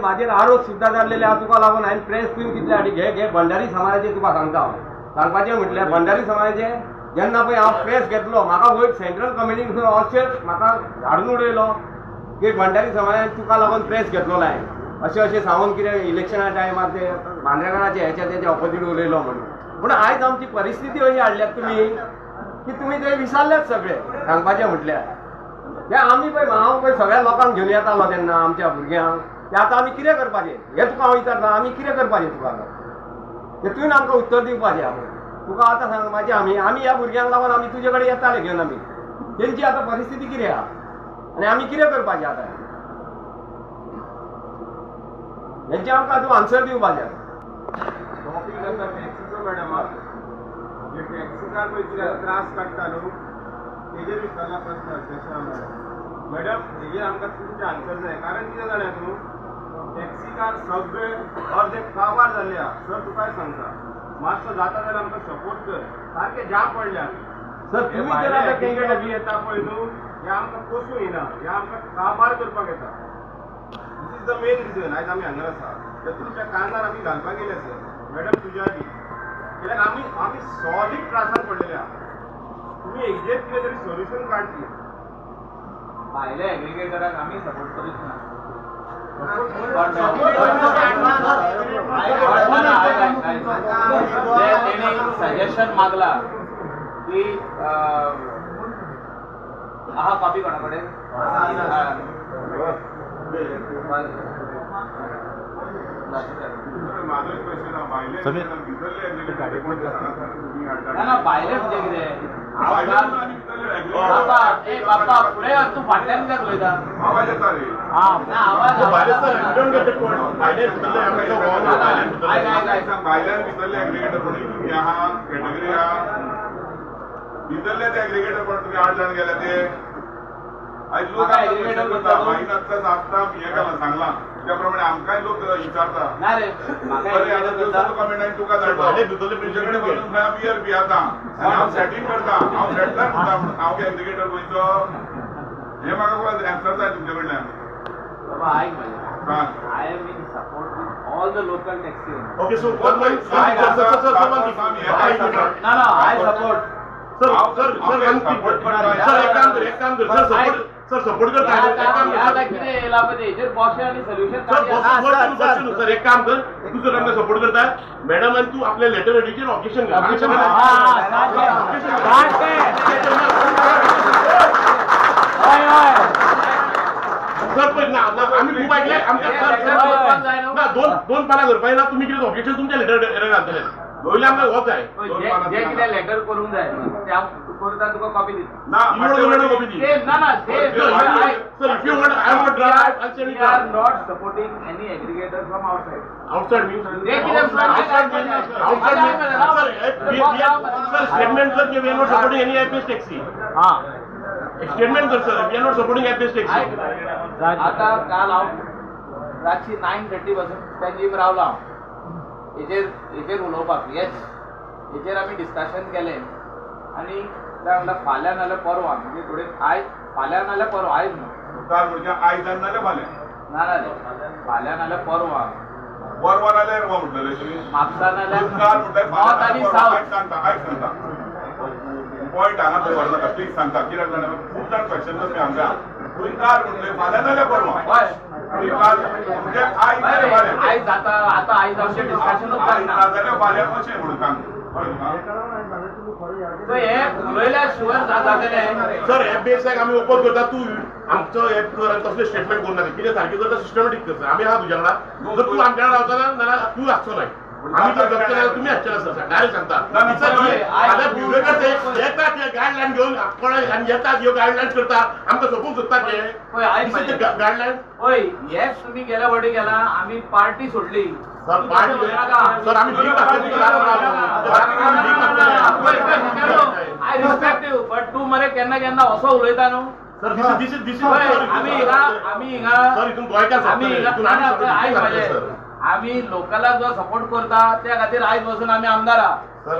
म्हाजेर आरोप सुद्दां जाल्लेले आहा तुका लागून. हांवें प्रेस तुवें कितले हाडी घे घे भंडारी समाजाचे तुका सांगता हांव. सांगपाचें म्हटल्यार भंडारी समाजाचे जेन्ना पळय हांव प्रेस घेतलो म्हाका वयर सेंट्रल कमिटीन अशें म्हाका धाडून उडयलो की भंडारी समाजान तुका लागून प्रेस घेतलो हांवें अशें अशें सांगून कितें इलेक्शना टायमार ते मांद्रेकाराचे हेच्या तेच्या ऑपोजीट उलयलो म्हणून. पूण आयज आमची परिस्थिती अशी हाडल्यात तुमी की तुमी ते विसरल्यात सगळे. सांगपाचें म्हटल्यार ते आमी पळय हांव पळय सगळ्या लोकांक घेवन येतालो तेन्ना आमच्या भुरग्यांक ते आतां आमी कितें करपाचें हें तुका हांव विचारता. आमी कितें करपाचें तुका तें तुवें आमकां उत्तर दिवपाचें. हांव तुका आतां सांगपाचें आमी आमी ह्या भुरग्यांक लागून आमी तुजे कडेन येताले घेवन आमी तेंची आतां परिस्थिती कितें आहा आनी आमी कितें करपाचें आतां हेंचें आमकां तूं आन्सर दिवपाचें. टॉपीक आसा टॅक्सीचो मॅडमाक. जे टॅक्सीकार पळय कितें त्रास काडटा न्हू तेजेर विचारला प्रस्न अध्यक्ष मॅडम. मॅडम हेजेर आमकां तुमचें आन्सर जाय. कारण कितें जाणा तूं टॅक्सीकार सगळे अर्दे काबार जाल्ले आहा. सर तुकाय सांगता मातसो जाता जाल्यार आमकां सपोर्ट कर. सारके जाम पडले आमी. सर तुमी जर आतां एग्रीगेटर बी येता पळय न्हू हे आमकां पोसूं येना, हे आमकां काबार करपाक येता. This is the main reason आयज आमी हांगा आसा. ते तुमच्या कानार आमी घालपाक गेले सर मॅडम तुज्या आदी. कित्याक आमी आमी सॉलीड त्रासान पडलेले आहा. तुमी हेजेर कितें तरी सोल्युशन काडची. भायल्या एग्रीगेटराक आमी सपोर्ट करीत ना. तेणी सजेशन मागला की आहा कॉपी कोणा कडेन ना भायले म्हणजे कितें बाबा ए बाबा फुडें तूं फाटल्यान कित्याक उलयता? भायल्यान भितरले एग्रीगेटर तुमी आहा कॅटेगरी आहा भितरले ते एग्रीगेटर पण तुमी 8 जाण गेले ते आयज लोक भाई नाचता सागता हें घाला सांगलां त्या प्रमाणे आमकांय लोक विचारता. तुका मेळटा तुका धाडटा तुजे कडेन वचून खंय बियर पियाता आनी हांव सेटींग करता हांव सेटलर म्हणटा हांव एग्रीगेटर गोंयचो. हें म्हाका एन्सर जाय तुमचे कडल्यान. बाबा आयक म्हजें. I am in support with all the local taxi owners. Okay, so one point, sir, sir, sir, No, no, I support. Sir, sir, sir, one thing. Sir, एक काम कर, एक काम कर, sir, support, sir, support करता. एक काम कर. आता कितें येयला पळय हेजेर बसया आनी सोल्युशन काडया. सर, सर, एक काम कर, तू जर आमकां सपोर्ट करता, मॅडम आनी तूं आपल्या लेटर रेडीचेर ऑब्जेक्शन घाल. सर पळय ना आमी खूब आयकले आमकां ना दोन दोन पानां करपा ना. तुमी कितें ऑब्जेक्शन तुमच्या लेटर घालतले पयलीं आमकां हो जाय जे कितें लेटर करूंक जाय ते हांव करता तुका कॉपी दिता. ना कॉपी दी ना ना sir if you want I want draft I send we are not supporting any aggregator from outside. Outside means outside outside sir statement कर की we are not supporting any app based taxi. हां statement कर sir, we are not supporting app based taxi. आता काल हांव रातची 9:30 पासून पेंजीम रावला हांव हेजेर हेजेर उलोवपाक. येस हेजेर आमी डिस्कशन केलें आनी ते म्हणटा फाल्यां नाल्यार परवा म्हणजे थोडे आयज फाल्यां नाल्यार परवा आयज न्हू म्हणजे आयज नाल्यार फाल्यां ना ना फाल्यां नाल्यार परवा परवा नाल्यार परवा म्हणटलें तुमी म्हापसा नाल्यार नॉर्थ आनी सावथ. सांगता आयज सांगता पॉयंट हांगा दवर नाका प्लीज सांगता कित्याक जाणा खूब जाण क्वेश्चन करता आमकां. गोंयकार म्हणलें फाल्यां नाल्यार परवा गोंयकार म्हणजे आयज नाल्यार फाल्यां आयज जाता आतां आयज आमचें डिस्कशनूच आयज ना जाल्यार फाल्यां अशें म्हणून सांग. हे उलयल्या शुअर जाता. सर एप बेसाक आमी ओपोज करता. तूं आमचो एप कर आनी तसलें स्टेटमेंट करूं नाका. कितें सारकें करता सिस्टमॅटीक कर. आमी आहा तुज्या वांगडा. जर तूं आमच्या वांगडा रावता ना जाल्यार तूं आसचो ना. आमी जर जगचे ना तुमी आसचे ना सर. डायरेक्ट सांगता फाल्यां ब्युरोक्रेट येतात हे गायडलायन घेवन कोण आनी येतात ह्यो गायडलायन्स करता आमकां सोंपूंक सोदतात हे गायडलायन. हय हेच तुमी गेल्या फावटी केला आमी पार्टी सोडली. सर पार्टी सर आमी I respect you but तूं मरे केन्ना केन्ना असो उलयता न्हू. Sir this is this is आमी हिंगा आमी हिंगा सर हितून गोंयकार आमी हिंगा आयक म्हाजें. आमी लोकलाक जो सपोर्ट करता त्या खातीर आयज बसून आमी आमदार. I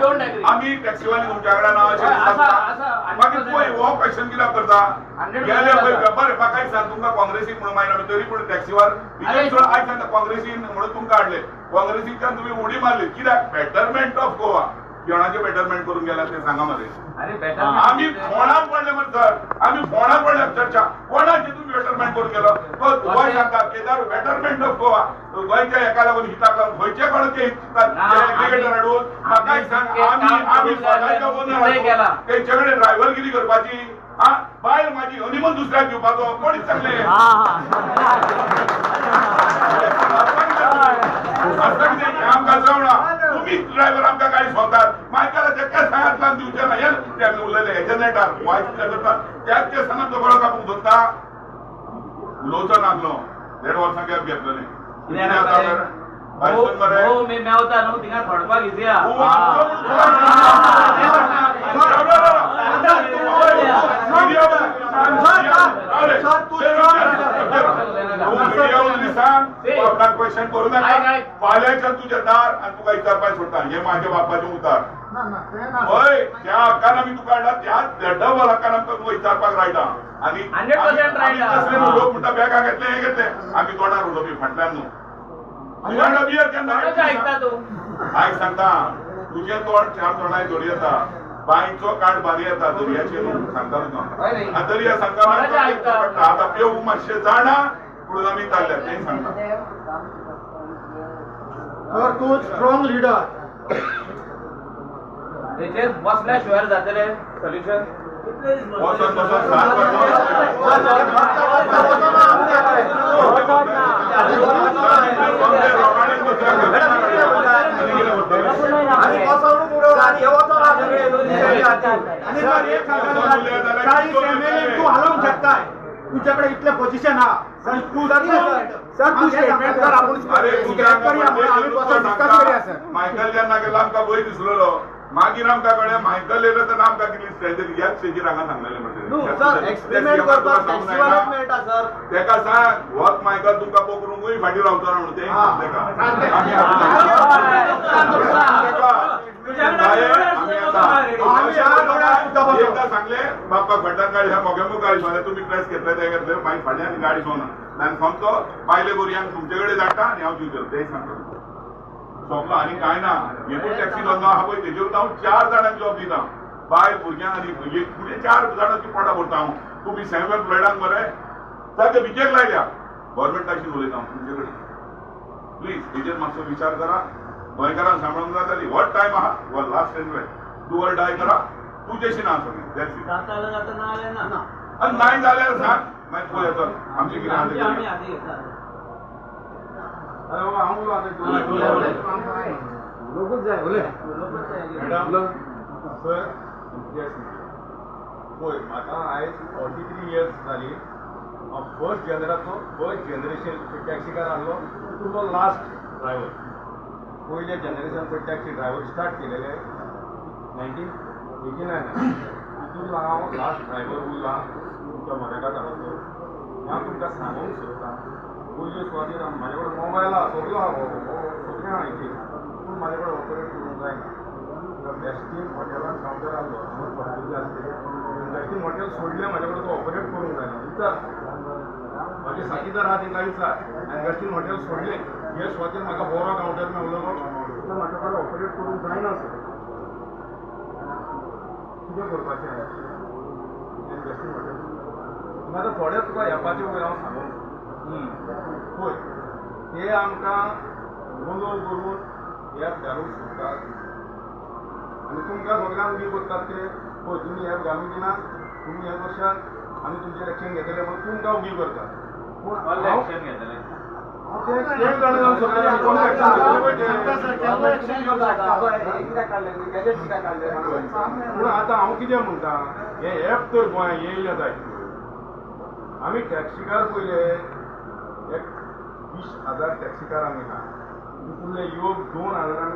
don't agree. आमी टॅक्सीवाले तुमच्या कडेन मागीर पळय हो क्वेश्चन कित्याक करता गेले पळय. बरें म्हाका एक सांग, तुमकां काँग्रेसीक म्हणून मायना तरी पूण टॅक्सीवार आयज सांगता काँग्रेसीन म्हणून तुमकां हाडले, काँग्रेसीच्यान तुमी उडी मारली कित्याक? बेटरमेंट ऑफ गोवा कोणाचें बेटरमेंट करून गेला ते सांगा मरे. आमी फोणाक पडले मरे सर, आमी फोणाक पडले चर्चा कोणाचे तुम्ही बेटरमेंट करून गेलो? गोंय सांगता केदार बेटरमेंट ऑफ गोवा गोंयच्या हेका लागून हिताक लागून खंयचे कोणाचे हित चिंततात एग्रीगेटर हाडून? म्हाका एक सांग, आमी आमी स्वताच्या ओनर तेंचे कडेन ड्रायव्हरगिरी करपाची, हा बायल माझी हनीमून दुसऱ्याक दिवपाचो कोणीच सांगले आसता कितें आमकां जावना. तुमी ड्रायव्हर आमकां गाडी सोंपतात मायकलाच्या केसांतल्यान दिवचे ना. हे ते आमी उलयले हेच्या नेटार वायट कितें करतात त्याच केसांत तो गळो कापूंक सोदता. उलोवचो नासलो 1.5 वर्सां गॅप घेतलें मेवता न्हू थिंगा थोडपाक इजी. क्वेश्चन करू नाका. फाल्यांच्यान तुजें दार आनी तुका विचारपाक सोडटा. हे माझ्या बापाचें उतार हय, त्या हक्कान आमी तुका हाडला, त्या डबल हक्कान आमकां तुका विचारपाक रायटा. आनी कसले न्हू लोक म्हणटा बॅगां घेतले हे घेतले, आमी तोंडार उलोवपी फाटल्यान न्हू. तुज्या बियर केन्ना आयक सांगता, तुजें तोंड 4 तोंडाय दरी येता, बांयचो काट बारी येता दर्याचे न्हू सांगता तुका. दर्या सांगता आतां पेवूंक मातशें जाणा म्हणून आमी चालल्या तें सांगता. सर तूं स्ट्रॉंग लिडर, हेचेर बसल्या शिवाय जातले सोल्युशन. बसोन बसोन 7 तूं हालोवंक शकताय, तुझ्याकडे इतले पोझिशन हा. सर तू स्टेटमेंट कर, आपूण मायकल जेन्ना गेलो आमकां भंय दिसलेलो, मागीर आमकां कळ्ळें मायकल येयलो तेन्ना आमकां कितली स्ट्रेंथ ह्याच स्टेजीर हांगा सांगलेलें म्हणटा तेका सांग वच मायकल तुमकां पोखरूंकूय फाटीं रावचो ना म्हणून तें तेका. एकदां सांगले बाप्पाक फाटल्यान गाडी ह्या मोग्या गाडी सोडल्या, तुमी प्रेस घेतले ते घेतले, मागीर फाटल्यान गाडी सोडना आनी सोमतो बायले भुरग्यांक तुमचे कडेन धाडटा आनी हांव दिवचो तेंय सांगता. सोंपलो आनी कांय ना. हे पूण टॅक्सी धंदो आहा पळय तेजेर हांव 4 जाणांक जॉब दिता, बायल भुरग्यांक आनी फुडें 4 जाणांची पोटां भरता हांव. तुमी सेल्फ एम्प्लॉयडांक मरे सारके विजेक लायल्या गव्हर्मेंटाशी उलयता हांव तुमचे कडेन. प्लीज हेजेर मातसो विचार करा. गोंयकारांक सांबाळूंक जाय जाली व्हड टायम आहा, हो last enjoy do or die करा. तुजेशी ना सगळें that's it. आनी नाय जाल्यार सांग मागीर पळय चल आमचें कितें आहा तें. मॅडम सर पळय म्हाका आयज 43 इयर्स जाली. हांव फर्स्ट जनराचो फर्स्ट जनरेशन टॅक्सीकार आहलो, तुजो लास्ट ड्रायव्हर. पयल्या जनरेशन पळय टॅक्सी ड्रायव्हर स्टार्ट केलेले 1989 तितून हांव लास्ट ड्रायव्हर उरला तुमच्या मराठात आसलो. हांव तुमकां सांगूंक सोदता पयल्यो सुवातेर म्हाजे कडेन मोबायल आहा, सगळो आहा, सगळें आहा इथे, पूण म्हाजे कडेन ऑपरेट करूंक जायना. वेस्टीन हॉटेलान कावंटर आहलो, हांव भरपूर आसले वेस्टीन हॉटेल सोडलें, म्हाजे कडेन तो ऑपरेट करूंक जायना. विचार म्हाजे साथीदार आहा तेंकां विचार. आनी वेस्टीन हॉटेल सोडलें हे सुवातेर म्हाका बरो कावंटर मेळलो, तो म्हाजे कडेन ऑपरेट करूंक जायना. सर कितें करपाचें वेस्टीन हॉटेल आतां थोडें तुका एपाचे वयर हांव सांगूंक पळय ते आमकां गोंदळ करून एप घालूंक सोदतात आनी तुमकां सगळ्यांक उगी करतात ते. पळय तुमी एप घालूंक दिना, तुमी हे वर्षात आमी तुमचेर एक्शन घेतले म्हणून तुमकां उगी करतात. पूण एक्शन घेतले पूण आतां हांव कितें म्हणटा, हे एप तर गोंयांत येयलें जाय. आमी टॅक्सीकार पयले एक 20,000 टॅक्सीकार आमी आहा, तितूंतले योग 2,000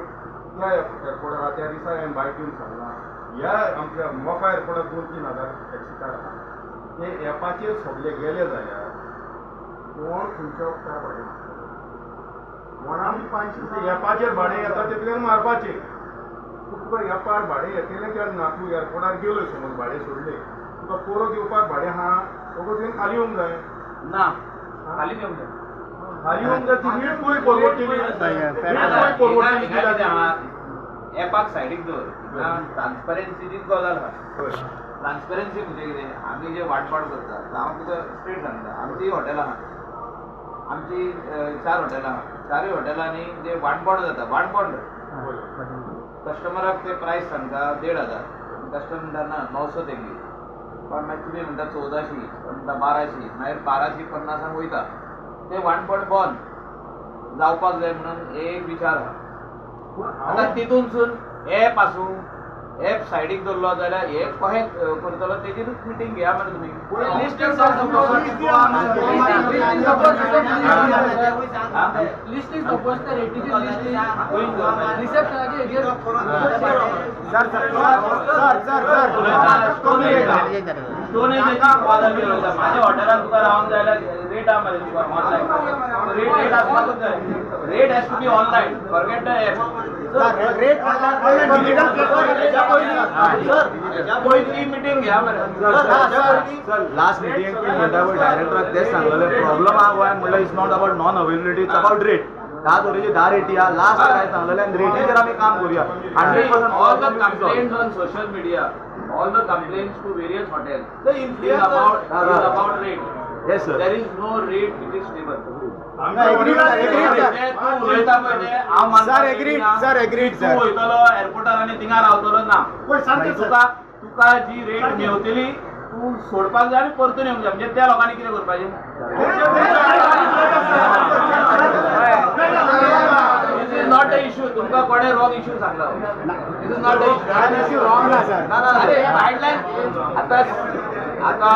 त्या एअरपोर्टार आहा. त्या दिसा हांवें बायक येवन सांगलां, ह्या आमच्या मोपा एअरपोर्टार 2-3 हजार टॅक्सीकार आहा. ते एपाचेर सगळे गेले जाल्यार कोण खंयच्या वखदार भाडें कोणाक 500 एपाचेर भाडें येता तितल्यान मारपाचें. तुका एपार भाडें येतलें केन्ना ना, तूं एअरपोर्टार गेलो समज भाडें सोडलें, तुका परत येवपाक भाडें आहा सगळें तुवें खाली येवंक जाय ना, खाली येवंक जाय, खाली येवंक जाय. ती रेट पळय परवडटली, परवडटली. एपाक सायडीक दवर, ट्रान्सपरन्सीचीच गजाल आहा. ट्रान्सपरन्सी म्हणजे कितें, आमी जे वाटपाट करता, हांव तुका स्ट्रेट सांगता, आमची हॉटेलां आहा, आमची 4 हॉटेलां आहा, 4 हॉटेलांनी जे वाटपाट जाता, वाटपाट कस्टमराक ते प्रायस सांगता 1500, कस्टमर म्हणटा ना 900 तेंगी, पण मागीर तुमी म्हणटा 1400, पण म्हणटा 1200, मागीर 1250 वयता. ते वाटपाट बंद जावपाक जाय म्हणून एक विचार आहा. आतां तितूनसून एप आसूं, एप सायडीक दवरलो जाल्यार हे कशें करतलो तेजेरूच मिटींग घेया मरे तुमी. माझ्या हॉटेलान तुका रावंक जाय जाल्यार रेट आहा मरे तुका ऑनलायन, रेट आसपाकूच जाय. Rate has to be online, forget the app. Rate पयली मिटींग घ्या मरे. लास्ट मिटींग म्हणटा पळय डायरेक्टराक तेच सांगलें, प्रॉब्लम आहा गोंयान म्हणल्यार it's not about non availability, it's about rate. 10 तरेची 10 रेटी आहा, लास्ट काय सांगलेलें आनी रेटीचेर आमी काम करुया. 100% all the complaints on social media, all the complaints to various hotels is about rate. Yes sir, there is no rate which is stable. Sir agreed sir. तूं वयतलो एअरपोर्टार आनी थिंगा रावतलो ना, तुका जी रेट मेवतली तूं सोडपाक जाय आनी परतून येवंक जाय. म्हणजे त्या लोकांनी कितें करपाचें? This is not a issue. तुमकां कोणें रॉंग इशू सांगला, this is not a issue. Wrong ना सर. अरे गायडलायन आतां आतां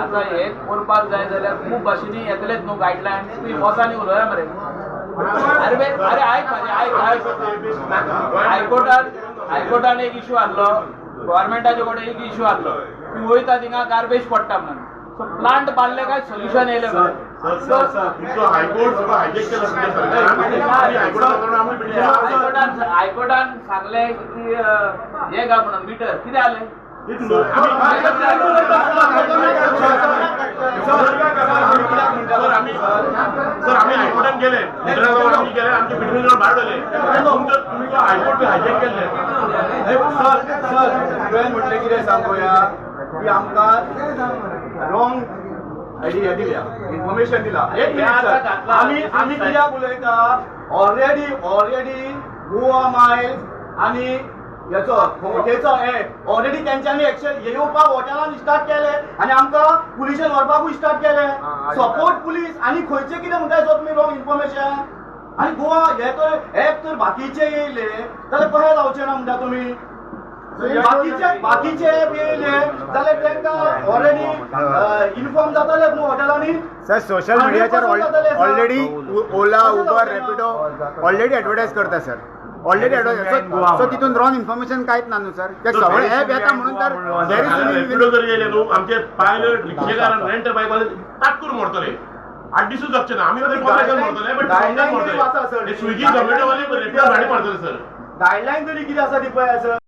आतां हे करपाक जाय जाल्यार खूब भाशेंनी येतलेच न्हू गायडलायन. तुमी बॉसांनी उलोवया मरे. अरे अरे आयक म्हाजें, आयक आयक. हायकोर्टान एक इशू हाडलो, गव्हर्मेंटाचे कडेन एक इशू हाडलो की वयता थिंगा गार्बेज पडटा म्हणून. सो प्लांट बांदले काय सोल्युशन येयलें मरे. हायकोर्टान सांगलें की हे गा म्हणून मिटर कितें जालें. सर आमी हायकोर्टान गेले, आमी गेले, आमचे पिटिशन भायर उडयले, तुमचो हायकोर्ट हायजॅक केल्ले. सर सर तुवें म्हटलें कितें सांगोया की आमकां रॉंग आयडिया दिल्या, इन्फॉर्मेशन दिला. एक मिनिट सर, आमी कित्याक उलयता, ऑलरेडी ऑलरेडी गोवा मायल्स आनी हेचो हेचो एप ऑलरेडी तेंच्यांनी एक्शन येवपाक हॉटेलान स्टार्ट केले आनी आमकां पुलिशेन व्हरपाकूय स्टार्ट केले. सपोर्ट पुलीस आनी खंयचे कितें म्हणटाय सो तुमी रॉंग इन्फॉर्मेशन. आनी गोवा हे तर एप तर बाकीचे येयले जाल्यार कशें जावचें ना म्हणटा तुमी. बाकीचे एप येयले जाल्यार तांकां ऑलरेडी इन्फॉर्म जाताले न्हू हॉटेलांनी. सर सोशल मिडियाचेर already Ola, Uber, Rapido already advertise करता सर, ऑलरेडी एडवर्टायज. सो तितून रॉंग इन्फॉर्मेशन कांयच ना न्हू सर. ते सगळे एप येता म्हणून तर रॅपिडो जर येयले न्हू आमचे पायलट रिक्षेकार रेंट बायकवाले तात्कूर मोडतले, 8 दिसूच जगचे ना. आमी मरतले, बट स्विगी झोमॅटो वाले रॅपिडो भाडें मारतले सर. गायडलायन तरी कितें आसा ती पळय सर.